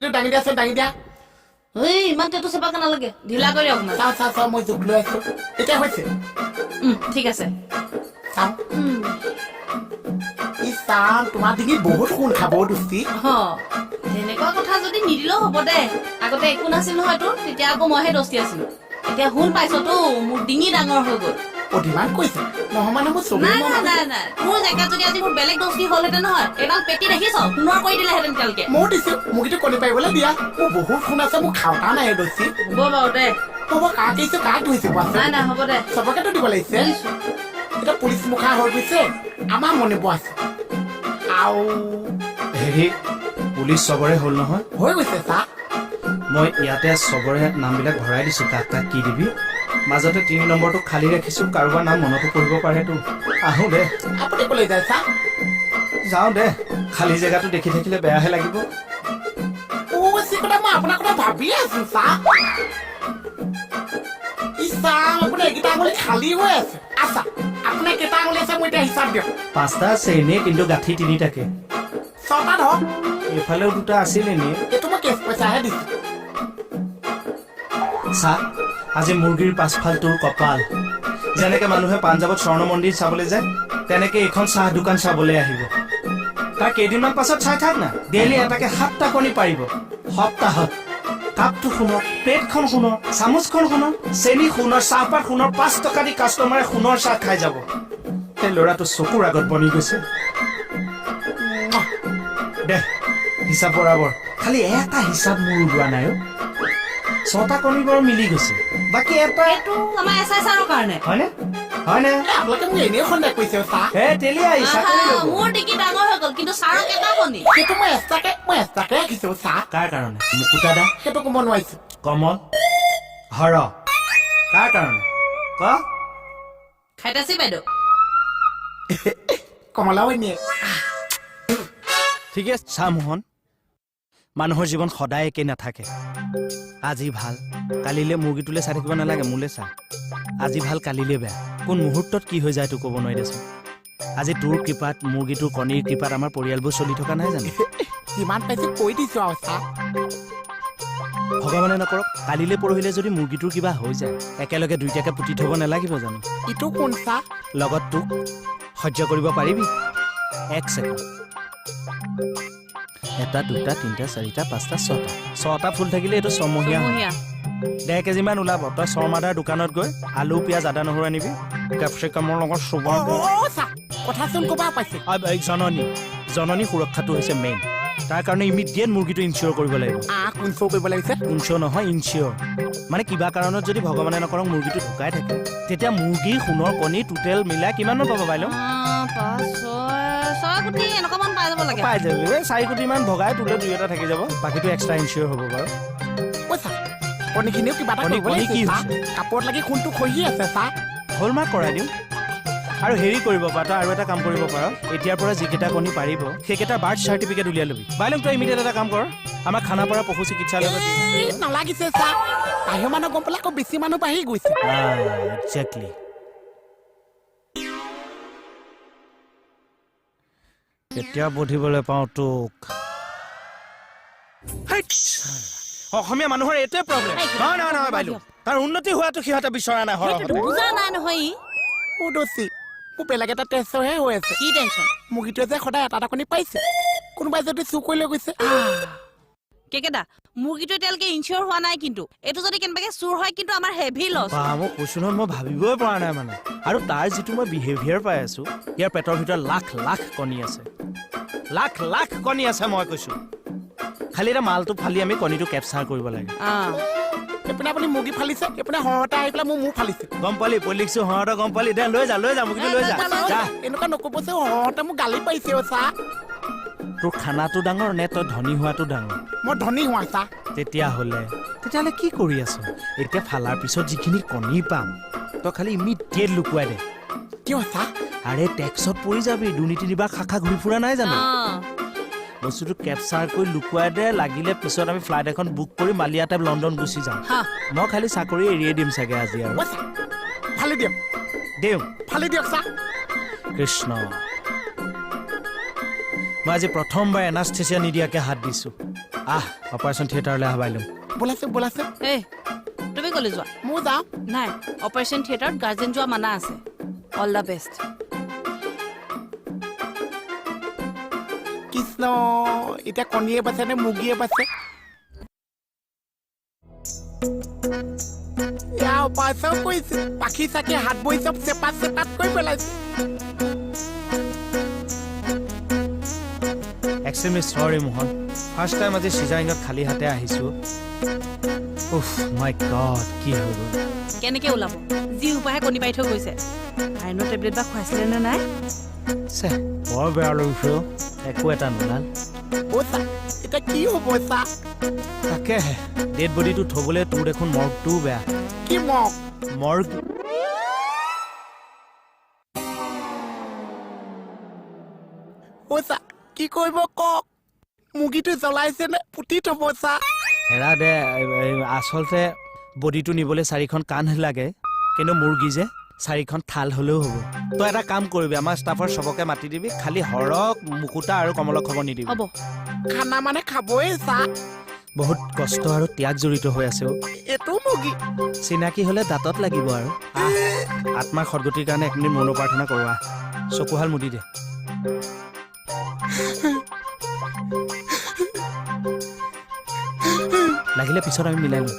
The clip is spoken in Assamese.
এইটো দাঙি দিয়াচোন, দাঙি দিয়া। এই, ইমান টেটু চেপাকে নালাগে, ঢিলা কৰি অকণমান। চাওঁ চাওঁ চাওঁ, মই জোখ লৈ আছো। এতিয়া হৈছে। ঠিক আছে। চাওঁ। ই চাম, তোমাৰ ডিঙিত বহুত সোণ খাব দোস্তি। অ, তেনেকুৱা কথা যদি নিদিলেও হ'ব দে। আগতে একো নাছিল নহয় তোৰ, তেতিয়া আকৌ মইহে দস্তি আছিলো। এতিয়া সোণ পাইছতো, মোৰ ডিঙি ডাঙৰ হৈ গ'ল। অধিমান কৈছে নহয়, মানে মোৰ চবেই নাই। মন নাই নাই নাই, তোৰ জেগাত যদি আজি মোৰ বেলেগ দস্তি হ'লহেঁতেন নহয়, এইডাল পেটি দেখিছ, সোণৰ কৰি দিলেহেঁতেন তেওঁলোকে। ময়ো দিছো, মোক এইটো কণী পাৰিবলৈ দিয়া। মোৰ বহুত সোণ আছে, মোক খাওঁতা নাই দোস্তি। হ'ব বাৰু দে। হ'ব, কাক দিছো, কাক ধুইছো কোৱাচোন? নাই নাই, হ'ব দে। চবকেতো দিব লাগিছে। বুজিছো। এতিয়া পুলিচ মুখা হৈ গৈছে আমাৰ মণিব আছে আৰু। হেৰি, পুলিচ চবৰে হ'ল নহয়? হৈ গৈছে চা। মই ইয়াতে চবৰে নামবিলাক ভৰাই দিছোঁ, কাক কাক কি দিবি। মাজতে 3 নম্বৰটো খালী ৰাখিছোঁ, কাৰোবাৰ নাম মনতো পৰিব পাৰেতো। আহোঁ দে। আপুনি ক'লৈ যায় চা? যাওঁ দে, খালী জেগাটো দেখি থাকিলে বেয়াহে লাগিব। অ' চিকটা, মই আপোনাৰ কথা ভাবিয়ে আছো চা। ই চাম, আপোনাৰ এইকেইটা আঙুলি খালী হৈ আছে। আচ্ছা, আপোনাৰ কেইটা আঙুলি আছে মই এতিয়া হিচাপ দিয়ক। 5টা আছে এনেই, কিন্তু গাঁঠি 3টাকে। 6টা ধৰক। এইফালেও দুটা আছিল এনেই। এইটো মই কেছ পইচাহে দিছো। চা, আজি মুৰ্গীৰ পাছফাল তোৰ কপাল। যেনেকে মানুহে পাঞ্জাৱত স্বৰ্ণ মন্দিৰ চাবলৈ যায়, তেনেকে এইখন চাহ দোকান চাবলৈ আহিব। তাৰ কেইদিনমান পাছত চাই থাক না, ডেইলি এটাকে 7টা কণী পাৰিব সপ্তাহত। কাপটো সোণৰ, প্লেটখন সোণৰ, চামুচখন সোণৰ, চেনি সোণৰ, চাহপাত সোণৰ। 5 টকা দি কাষ্টমাৰে সোণৰ চাহ খাই যাব। সেই ল'ৰাটো চকুৰ আগত বনি গৈছে। দে, হিচাপ বৰাবৰ। খালি এটা হিচাপ মোৰ ওলোৱা নাই অ'। 6টা কণী বাৰু মিলি গৈছে, বাকী এটা। এইটো আমাৰ এছ I ছাৰৰ কাৰণে। হয়নে হয়নে? এ, আপোনালোকে মোক এনেই সন্দেহ কৰিছে চা। হে তেলিয়া, ই চাকৰি আহা, ল'ব। মোৰ ডিঙি ডাঙৰ হৈ গ'ল, কিন্তু ছাৰক এটা কণী। সেইটো মই এক্সট্ৰাকে ৰাখিছো চা। কাৰ কাৰণে মুকুতা দা? সেইটো ক'ব নোৱাৰিছো। কমল হৰ, কাৰ কাৰণে ক? খাইতাচি বাইদেউ। কমলাও এনেই। ঠিকে আছে। চা মোহন, মানুহৰ জীৱন সদায় একে নাথাকে। আজি ভাল, কালিলৈ মুৰ্গীটোলৈ চাই থাকিব নালাগে, মোলৈ চা। আজি ভাল, কালিলৈ বেয়া, কোন মুহূৰ্তত কি হৈ যায় তোৰ ক'ব নোৱাৰি দেচোন। আজি তোৰ কৃপাত, মুৰ্গীটোৰ কণীৰ কৃপাত আমাৰ পৰিয়ালবোৰ চলি থকা নাই জানো? যিমান পাইছো কৈ দিছো আৰু চা। ভগৱানে নকৰক, কালিলৈ পৰহিলে যদি মুৰ্গীটোৰ কিবা হৈ যায়, একেলগে দুইটাকে পুতি থ'ব নালাগিব জানো? ইটো কোন চা? লগত তোক সহ্য কৰিব পাৰিবি? এক ছেকেণ্ড, এটা, দুটা, তিনিটা, চাৰিটা, পাঁচটা, ছটা। ছটা ফুল থাকিলে এইটো ছমহীয়া হয়। ছমহীয়া। 1.5 কেজিমান ওলাব। তই শৰ্মাদাৰ দোকানত গৈ আলু, পিঁয়াজ, আদা, নহৰু আনিবি, কেপচিকামৰ লগত চুবাৰ। অ' চা, কথাচোন ক'বা পাইছে। জননী জননী সুৰক্ষাটো হৈছে মেইন। তাৰ কাৰণে ইমিডিয়েট মুৰ্গীটো ইনচিয়ৰ কৰিব লাগিব। কোন শ্ব' কৰিব লাগিছে? ইনচিয়ৰ নহয়, ইনচিয়ৰ মানে কিবা কাৰণত যদি ভগৱানে নকৰক মুৰ্গীটো ঢুকাই থাকে, তেতিয়া মুৰ্গীৰ সোণৰ কণী টোটেল মিলাই কিমানমান পাব বাইদেউ? 5, 6 কোটি এনেকুৱামান পাই যাব লাগে। পাই যাবি। এই 4 কোটিমান ভগাই তোলৈ দুই এটা থাকি যাব, বাকীটো এক্সট্ৰা ইনচিয়ৰ হ'ব বাৰু। ঐ চা, কণীখিনিও কিবা এটা কৰিব কণী লাগিছে কি চা। হৈছে? কাপোৰত লাগি সোণটো খহি আছে চা। হলমাৰ্ক কৰাই দিওঁ। আৰু হেৰি কৰিব পাৰ তই, আৰু এটা কাম কৰিব পাৰ। এতিয়াৰ পৰা যিকেইটা কণী পাৰিব, সেইকেইটা বাৰ্থ চাৰ্টিফিকেট উলিয়াই ল'বি। বাইলং, তই ইমিডিয়েট এটা কাম কৰ, আমাৰ খানাপাৰা পশু চিকিৎসালয়ত। এই, নালাগিছে চা, বাহিৰৰ মানুহ গম পালে আকৌ বেছি মানুহ বাঢ়ি গৈছে। একজেক্টলি। কেতিয়া বধিবলৈ পাওঁ তোক? হেইট! অসমীয়া মানুহৰ এইটোৱে প্ৰব্লেম। নহয় নহয় নহয় বাইদেউ, তাৰ উন্নতি হোৱাটো সিহঁতে বিচৰা নাই সৰহতে। সেইটোতো বুজা নাই নহয় ই। অ' দোষী, মোৰ বেলেগ এটা টেনচনহে হৈ আছে। কি টেনচন? মুৰ্গীটোৱে যে সদায় এটা এটা কণী পাইছে, কোনোবাই যদি চুৰ কৰি লৈ গৈছে। কেকেদা, মুৰ্গীটো এতিয়ালৈকে ইনচিয়ৰ হোৱা নাই, কিন্তু এইটো যদি কেনেবাকে চুৰ হয় কিন্তু আমাৰ হেভি লছ। বা, মই কৈছো নহয়, মই ভাবিবই পৰা নাই মানে। আৰু তাৰ যিটো মই বিহেভিয়াৰ পাই আছো, ইয়াৰ পেটৰ ভিতৰত লাখ লাখ কণী আছে, লাখ লাখ কণী আছে মই কৈছো। খালি এটা মালটো ফালি আমি কণীটো কেপচাৰ কৰিব লাগে। এইপিনে আপুনি মুৰ্গী ফালিছে, এইপিনে হৰহতে আহি পেলাই মোৰ মূৰ ফালিছে। গম পালি পলিটিক্সো হৰহতে, গম পালি? দে লৈ যা, লৈ যা, মুৰ্গীটো লৈ যা। যা। এনেকুৱা নক'ব যে হৰহতে মোক গালি পাৰিছে অ' চা। তোৰ খানাটো ডাঙৰ নে তই ধনী হোৱাটো ডাঙৰ? মই ধনী হোৱা চা। তেতিয়াহ'লে কি কৰি আছ এতিয়া? ফালাৰ পিছত যিখিনি কণী পাম, তই খালি ইমিডিয়েট লুকুৱাই দে। কিয় চা? আৰে টেক্সত পৰি যাবি, দুৰ্নীতি নিবাস শাখা ঘূৰি ফুৰা নাই জানো? বস্তুটো কেপচাৰ কৰি লুকুৱাই দে, লাগিলে পিছত আমি ফ্লাইট এখন বুক কৰি মালিয়া টাইপ লণ্ডন গুচি যাম। মই খালি চাকৰি এৰিয়ে দিম চাগে আজি আৰু। অ' চা, ফালি দিয়ক। দিওঁ। ফালি দিয়ক চা। কৃষ্ণ, মই আজি প্ৰথমবাৰ এনাস্থেচিয়া নিদিয়াকে হাত দিছো। আহ, অপাৰেশ্যন থিয়েটাৰলৈ হাবাই ল'ম। ব'লাচোন, ব'লাচোন। এই, তুমি ক'লৈ যোৱা? ময়ো যাওঁ। নাই, অপাৰেশ্যন থিয়েটাৰত গাৰ্জেন যোৱা মানা আছে। All the best. Krishna, এতিয়া কণীয়ে বাচে নে মুৰ্গীয়ে বাচে? এয়া অপাৰেশ্যন কৰিছে, পাখি চাকি হাত ভৰি চব চেপাত চেপাত কৰি পেলাইছে। Extremely sorry Mohan, first time আজি চিজাৰিঙত খালী হাতে আহিছোঁ। উফ মাই গড, কি হৈ গ'ল? কেনেকে ওলাব? যি উপায়ে কণী পাৰি থৈ গৈছে। আইৰণৰ টেবলেট বা খুৱাইছিলে নে নাই? ছে, বৰ বেয়া লাগিছে অ'। একো এটা নোলাল। অ' চা, এতিয়া কি হ'ব চা? তাকেহে, ডেড বডিটো থ'বলৈ তোৰ দেখোন মৰ্গটোও বেয়া। কি মগ? মৰ্গ। অ' চা, কি কৰিব কওক? মুৰ্গীটো জ্বলাইছে নে পুতি থ'ব চা? হেৰা দে, আচলতে বডিটো নিবলৈ চাৰিখন কান্ধ লাগে, কিন্তু মুৰ্গী যে চাৰিখন থাল হ'লেও হ'ব। তই এটা কাম কৰিবি, আমাৰ ষ্টাফৰ চবকে মাতি দিবি, খালি হৰক, মুকুতা আৰু কমলক খবৰ নিদিবি। হ'ব। খানা মানে খাবই চা। বহুত কষ্ট আৰু ত্যাগ জড়িত হৈ আছে অ'। এইটো মুৰ্গী চিনাকি হ'লে দাঁতত লাগিব আৰু। আহ, আত্মাৰ সদগতিৰ কাৰণে এক মিনিট মৌন প্ৰাৰ্থনা কৰোঁ। আহ, চকুহাল মুদি দে। লাগিলে পিছত আমি মিলাই ল'ম।